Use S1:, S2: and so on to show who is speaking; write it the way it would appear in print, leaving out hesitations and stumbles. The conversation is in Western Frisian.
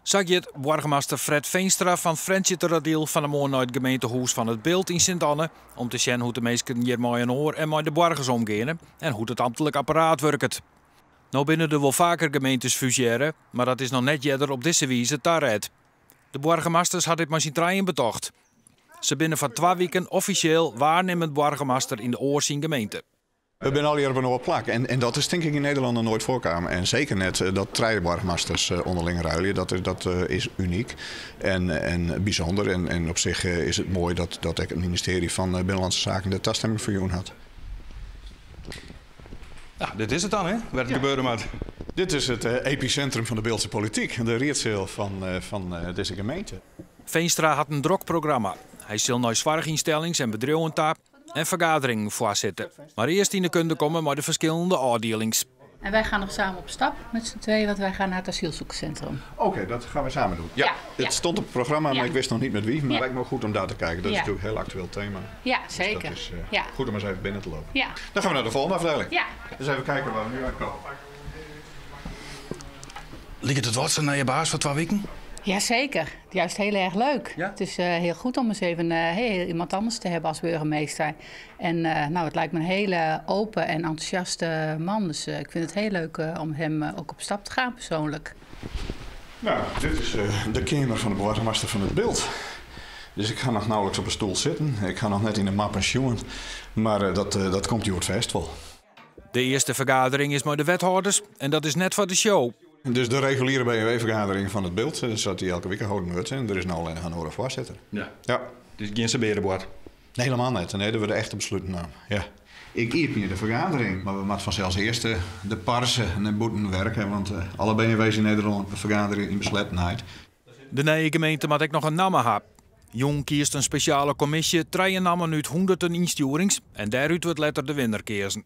S1: Sa giet boargemaster Fred Veenstra fan Frjentsjerteradiel fan 'e moarn nei it gemeentehûs fan It Bilt yn Sint Anne om te sjen hoe't de minsken hjir mei inoar en mei de boargers omgeane en hoe't it amtlik apparaat wurket. No binne der wol faker gemeentes fusearre, mar dat is noch net earder op dizze wize taret. De boargemasters ha dit mei syn trijen betocht. Se binne foar 2 wiken offisjeel waarnimmend boargemaster yn de oar syn gemeente.
S2: We binne allegear op in oar plak en dat is tink ik yn Nederlân noch noait foarkaam. En seker net dat trije boargemasters ûnderling ruilje. Dat is unyk en bysûnder. En op sich is it moai dat ek it ministearje fan Binnenlânske Saken dêr tastimming foar jûn hat.
S3: Ja, dit is it dan, hè? Wêr't it gebeure moat.
S2: Dit is it episintrum fan de Biltse polityk, de riedseal fan dizze gemeente.
S1: Veenstra hat in drok programma. Hy sil nei soarchynstellings en bedriuwen ta en fergaderingen foarsitte. Mar earst yn de kunde komme mei de ferskillende ôfdielings.
S4: En wij gaan nog samen op stap met z'n tweeën, want wij gaan naar het asielzoekerscentrum.
S2: Oké, dat gaan we samen doen. Ja, het stond op het programma, maar ik wist nog niet met wie. Maar het lijkt me ook goed om daar te kijken. Dat is natuurlijk een heel actueel thema.
S4: Ja,
S2: Dus
S4: zeker.
S2: dat is goed om eens even binnen te lopen. Dan gaan we naar de volgende afdeling. Dus even kijken waar we nu uitkomen.
S3: Liket it wat, sa'n nije baas foar 2 wiken?
S4: Jazeker, juist heel erg leuk.
S3: Ja?
S4: Het is heel goed om eens even heel iemand anders te hebben als burgemeester. En het lijkt me een hele open en enthousiaste man. Dus ik vind het heel leuk om hem ook op stap te gaan persoonlijk.
S2: Dit is de kamer van de burgemeester van het Bilt. Dus ik ga nog nauwelijks op een stoel zitten. Ik ga nog net in de map en sjoen. Maar dat komt hier het festival.
S1: De eerste vergadering is met de wethouders en dat is net voor de show.
S2: Dus de reguliere B W-vergadering van het Bilt, zat die elke week gehouden wordt. En er is nou alleen nog een horen voorzitter.
S3: Dus geen saberenbord?
S2: Nee, helemaal niet. Nee, dat wordt de echte besluiten naam. Ja. Ik eet niet de vergadering, maar we moeten vanzelfs eerst de parsen en de boeten werken. Want alle B W's in Nederland vergaderen in beslettenheid.
S1: De nieuwe gemeente moet ik nog een naam hebben. Jong kiest een speciale commissie, treien namen uit honderden instuurings en daaruit wordt letter de winnaar kiezen.